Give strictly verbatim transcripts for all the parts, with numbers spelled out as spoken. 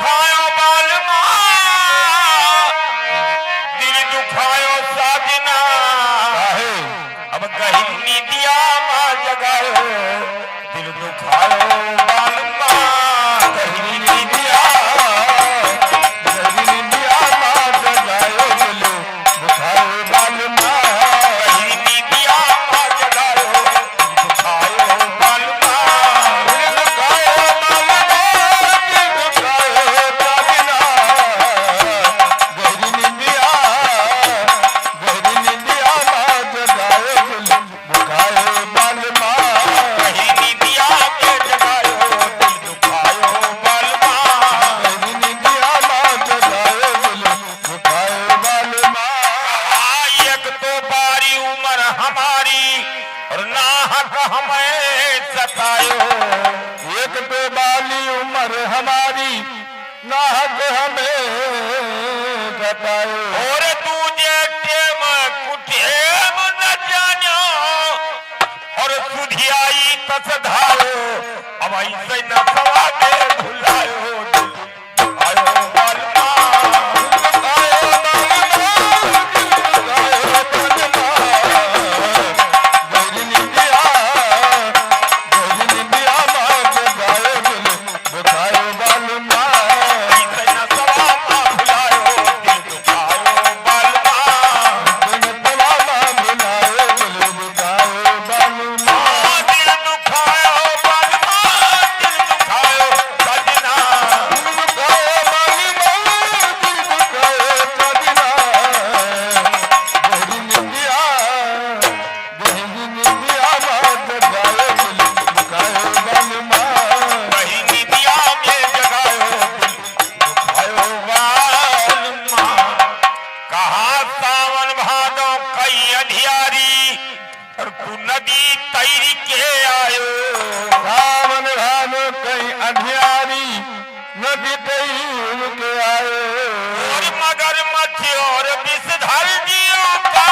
दुखायो बालमा, दिल दुखायो साजना। काहे? अब गहिर नींदिया मा जगायो, दिल दुखायो बालमा। गहिर नींदिया, गहिर नींदिया मा जगायो, दिल दुखायो बालमा। गहिर नींदिया मा जगायो, एक तो बारी उम्र हमारी और नाहक हमें सतायो। एक तो बाली उम्र हमारी, नाहक हमें सतायो। और दूजे टेम कुटेम न जान्यो, और सुधियाई तस धायो। अब ऐसे न सवा दे भुलायो। कहा सावन भादो कई अंधियारी, और तू नदी तैर के आयो। सावन भादो कई अंधियारी, नदी तैर के आयो। और मगरमच्छ और विषधर जीव का,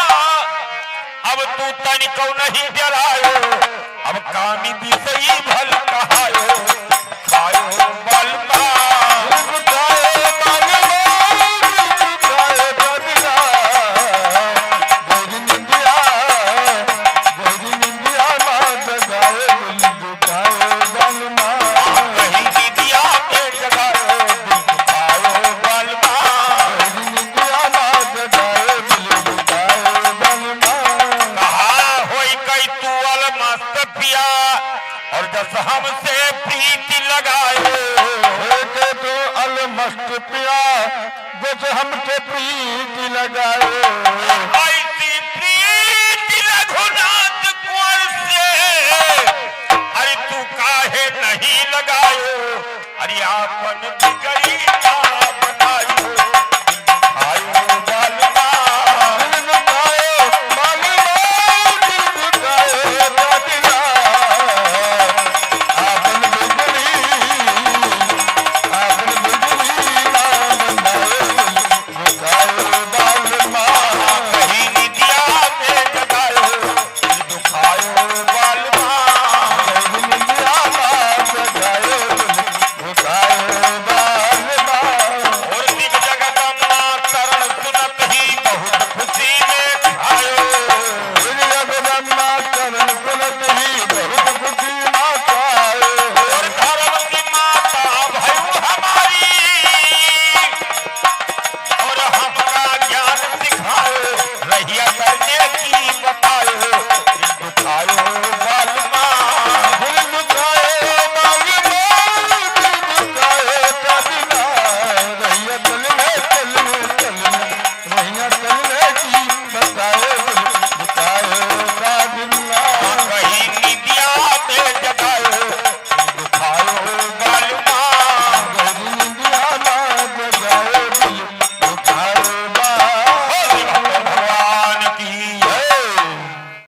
अब तू तनिको नहीं डरायो। अब कामी विषयी भल कहायो। कहा होई कई तू अलमस्त पिया, और जस हमसे प्रीति लगायो। होके तो अलमस्त पिया, जस हमसे प्रीति लगायो।